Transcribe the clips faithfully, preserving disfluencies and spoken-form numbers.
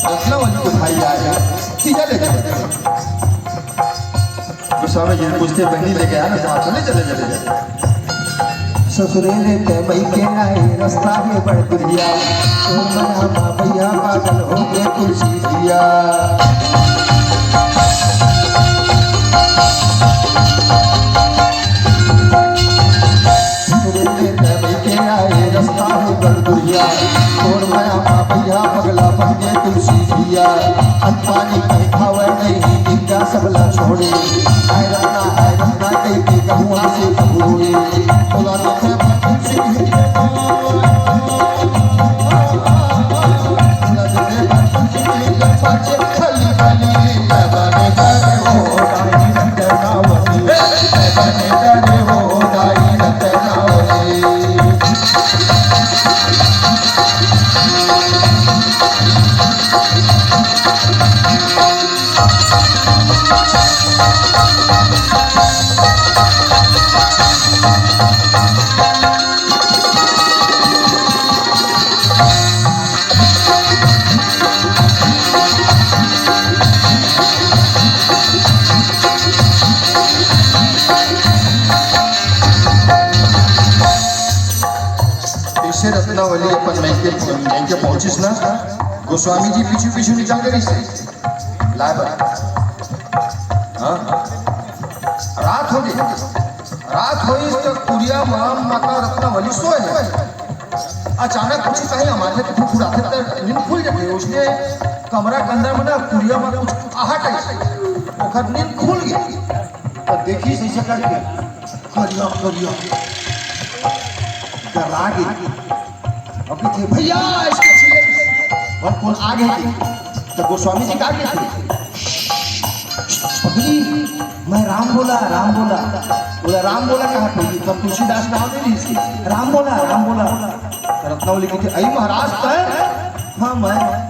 रत्नावली के भाई आए हैं, तीजा लेके बैठे हैं। गोस्वामी जी ने पूछते, "बहनी लेके आया ना, साथ में चले, चले जाए।" ससुरे ले ते मई के आए, रास्ता है बड़ दुरिया। ओ मना मा भैया पागल हो गए तुलसी जिया। ससुरे ले ते मई के आए, रास्ता है बड़ दुरिया। ओ मना मा भैया पगला बन गए तुलसी जिया। अन पानी कहीं खावे नहीं, निंदा सबला छोड़े। आय रत्ना, आय रत्ना, कहीं के गहुआ से कबूरे। बोला तो इसे रत्नावली अपन नैके, नैके पहुंचिस ना, गोस्वामी जी पीछू पीछू निकल गए इसे। लाए बर। हाँ? रात हो गई। रात होइस त कुरिया म माता रत्नावली सोए हे। अचानक कुछ कहीं हमारे तो फुफुराथे त नींद खुल जाती है। उसने कमरा के अंदर में ना कुरिया में कुछ आहट आई। ओकर नींद खुल गई। तो देखी सही से करके। करिया, करिया। डरा गई। अब कहिथे, "भैया, इसके छिले।" और कौन आ गए थे? तो गोस्वामी जी का आगे थे? "पगली, मैं राम बोला, राम बोला।" बोला, "राम बोला कहाँ पे? तब तुलसीदास नाम नहीं ली इसकी। राम बोला, राम बोला।" तो रत्नावली कहिथे, "अई महाराज, तैं?" "हाँ, मैं।"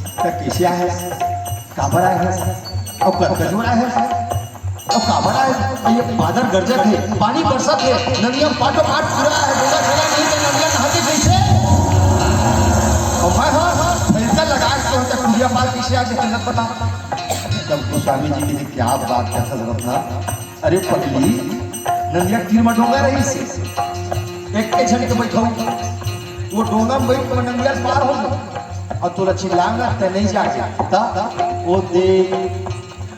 "तो कैसे आए? काबर आए है? और कब कजोर आए है?" अउ काबर आए? अउ ये बादर गरजत हे, पानी बरसत हे, नदिया पाटो पाट पूरा हे, डोंगा चला नहीं तो नदिया नहाते कैसे? अउ मैं, हाँ, हाँ, फैसला लगा के होता, कुरिया पार कैसे आ गया, चलत बता। तब गोस्वामी जी कहिथे, "क्या बात करथस रत्ना? अरे पगली, नदिया तीर में डोंगा रहिसे, एक के झन के बैठाऊ, वो डोंगा में बैठ के नदिया पार हो गया, अउ तोला चिल्लाना ते नहीं जाके, ता, वो देख,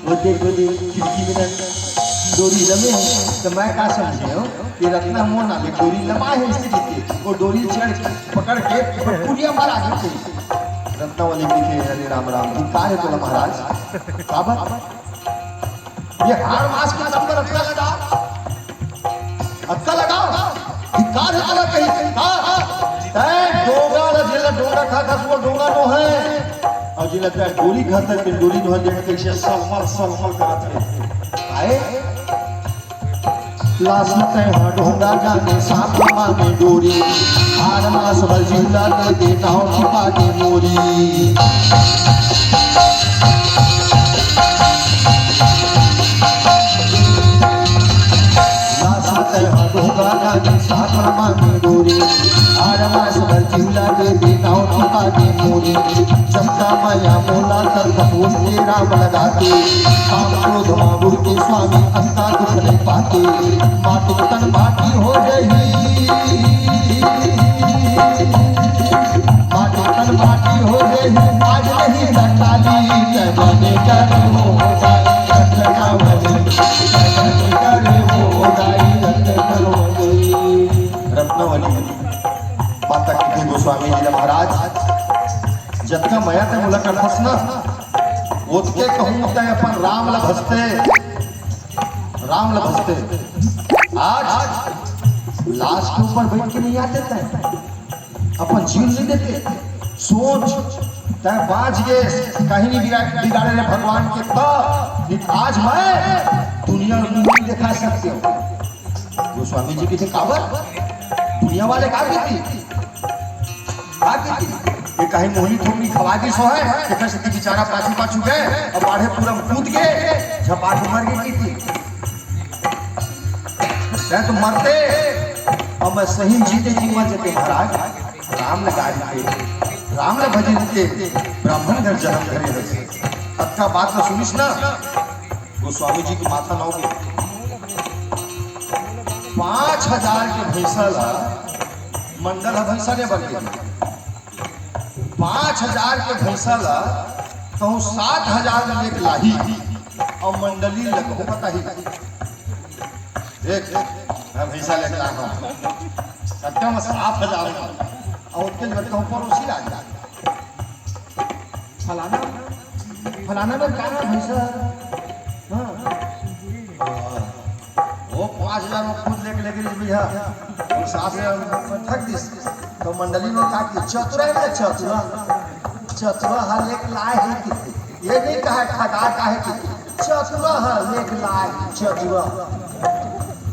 वो देख, वो देख, खिड़की में ना डोरी लमे हे, तो मैं का समझे हूँ कि रत्ना मोहन आगे डोरी लमा है इसी रीते, वो डोरी चढ़ के, पकड़ के, कुरिया मार आगे थे।" रत्नावली कहिथे, "अरे राम राम, धिक्कार है तोला महाराज।" "काबर?" "ये हाड़ मास के सब पर अतका लगा, अतका लगा, धिक्कार है तोला कहीं।" "हाँ, हाँ, तैं डोंगा ला, जेला डोंगा खाथस, वो डोंगा नो है।" अउ जेला तैं डोरी खाथस, ते डोरी नो है, देख कैसे सलमल, सलमल करत हे। आए? लास में तैं हा डोंगा जाने, सांप माने डोरी, हाड़ मास भर जिउला दे दे, नाव छिपा दे मोरी। लास में तैं हा डोंगा जाने, सांप माने डोरी, हाड़ मास भर जिउला दे दे, नाव छिपा दे मोरी। चंदा माया मोला कर भगवत के राम लगाते, काम क्रोध मा बुड़ के स्वामी अंता दुख नहीं पाते। माटी तन माटी हो गई, माटी तन माटी हो गई, आज नहीं कंगाली, जय बने कर हो दाई रत्नावली, जय बने कर हो दाई रत्नावली। रत्नावली माता कहिथे गोस्वामी जी ला, महाराज, जतका मया तैं मोला करथस ना, ओतके कहूँ तैं अपन राम ला भजते। राम ल भजते। आज लाश के ऊपर बैठ के नहीं आते तैं, अपन जीव नहीं देते। सोच, तैं बाँच गे, कहीं नहीं बिगाड़े रे भगवान के, त आज मैं दुनिया ल नहीं देखा सकते हो। गोस्वामी जी कथे, काबर? दुनिया वाले का कथे? का कथे? ये कहीं मोहनी ठोकनी खवा दी सो है, तेकर सेती बेचारा पाछू पाछू गे, अउ बाढ़े पूरा म कूद गे, झपाट मर गे कथे। तैं तो मरते, अउ मैं सही म जीते जी मर जाते महाराज। राम ल गारी के, राम ल भजे देते, ब्राह्मण घर जन्म धरे रहते। अतका बात ल सुनिस ना, गोस्वामी जी के माथा नौ गे। पाँच हजार के भैंसा ला, मंडल ह भैंसा ने बन गे। पाँच हजार के भैंसा ला कहूँ सात हजार में लेके लाही, अउ मंडली ल कहूँ बताही। देख, मैं भैंसा लेके लाया हूँ, सत्य में सात हजार में, अउ ओतके में कहूँ पड़ोसी आ जाए। फलाना, फलाना में का नाम है सर? हाँ। वो पाँच हजार में खुद लेके, लेके जी भैया, वो सास से थक दिस। तो मंडली में का कि चतुरा है ना, चतुरा, चतुरा हा लेके लाए है कि, ये नहीं कहा खदा का है कि चतुरा हा लेके लाए, चतुरा।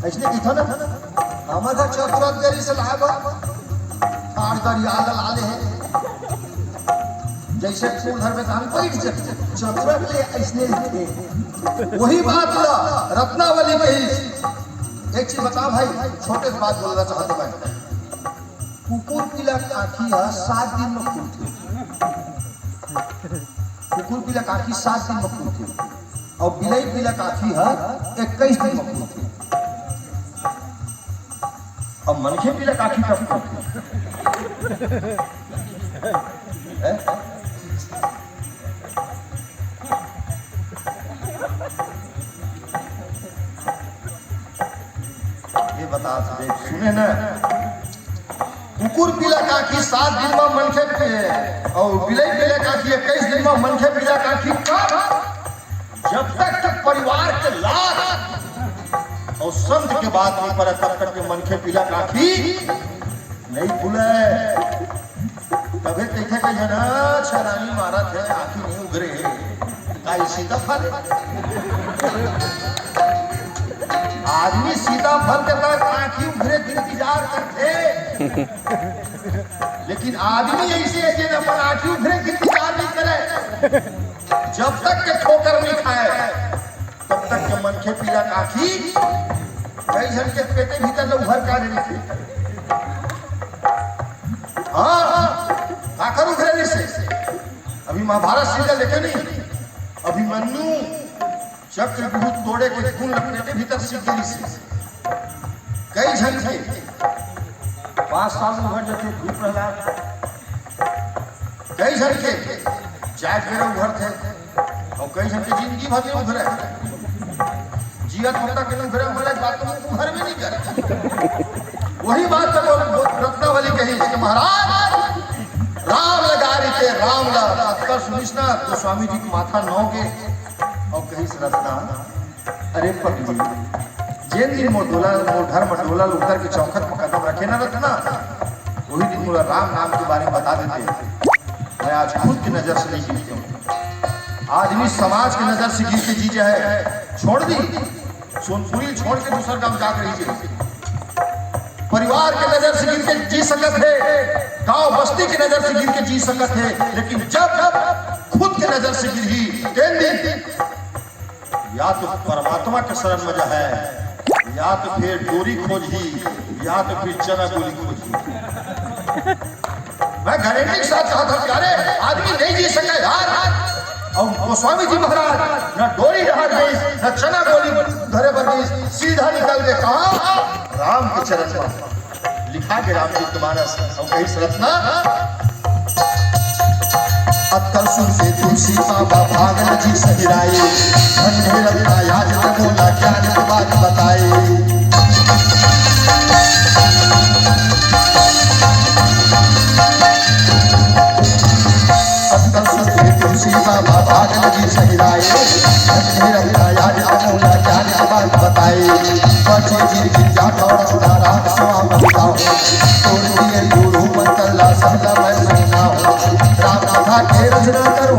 ऐसने कहिथो ना, हमर घर चतुरा देरी से लाए बा, ठाड़ दरिया ला ले है। जैसे फूल घर में धान बैठ जाते, चतुरा के लिए ऐसने लिखे। वही बात ला रत्नावली कही। एक चीज बता भाई, छोटे से बात बोलना चाहता मैं। कुकुर पीला काकी ह सात दिन में खुलथे। कुकुर पीला काकी सात दिन में खुलथे, अउ बिलई पीला काकी ह इक्कीस दिन में खुलथे। अब मनखे पीला काकी कब खुलथे? हैं? ये बता दे, सुने ना, कुकुर पीला काकी सात दिन में मनखे पी-, अउ बिलई पीला काकी इक्कीस दिन में मनखे पीला काकी का? जब तक के परिवार के लात अउ संत के बात नहीं पड़े, तब तक के मनखे पीला काकी नहीं खुले। तभे कहिथे कि ये ना छरानी मारत है, आँखी नहीं उघरे। का ये सीताफल है? आदमी सीताफल के तक आँखी उघरे के इंतजार करथे, लेकिन आदमी ऐसे है जेन अपन आँखी उघरे के इंतजार नहीं करे। जब तक के ठोकर नहीं खाए, तब तक के मनखे पीला काकी कई झन के पेटे भीतर ले उभर के आ रहिथे। हाँ, काकर उघरे रहिथे? अभी महाभारत सीरियल देखे नहीं, अभिमन्यु चक्रव्यूह तोड़े के गुण ल पेटे भीतर सीख गे रहिथे। कई झन के पाँच साल में उभर जाथे, ध्रुव प्रहलाद। कई झन के जात बेरा उभरथे, अउ कई झन के जिंदगी भर नहीं उभरे। जियत होता के नहीं उभरे, बोले बात तो उभर भी नहीं करे। वही बात तो बोल, बोल, रत्नावली कही कि महाराज, राम लगा रही थे, राम ला, अतका सुनिस ना, गोस्वामी जी के माथा नौ गे, अउ कहिस रत्ना, अरे पगली, जेन दिन मोर डोला, मोर घर म डोला ल उतर के चौखट म कदम रखे न रत्ना, वही दिन मोला राम नाम के बारे में बता देते। मैं आज खुद के नजर से नहीं गिरता हूँ। आदमी समाज के नजर से गिर के जी जाए, छोड़ दी। सोनपुरी छोड़ के दूसर गांव जाके रही जी। परिवार के नजर से गिर के जी सकत है, गांव बस्ती के नजर से गिर के जी सकत है, लेकिन जब, जब खुद के नजर से गिरही, तेन दिन या तो परमात्मा के शरण में जाहे, या तो फिर डोरी खोजही, या तो फिर चना गोली खोजही। मैं गारंटी के साथ कहा था कि अरे, आदमी नहीं जी सके यार। अउ गोस्वामी जी महाराज न डोरी डहर गइस, न चना गोली धरे बर गइस, सीधा निकल के कहा राम के चरण में। लिखा के रामचरित मानस अउ कहिस रत्ना। अतका सुन के तुलसी बाबा भागन जी सहिराए। धन्य रत्ना आज त मोला ज्ञान के बात बताए। अतका सुन के तुलसी बाबा भागन जी सहिराए। धन्य रत्ना आज त मोला ज्ञान के बात बताए। रचना करूं।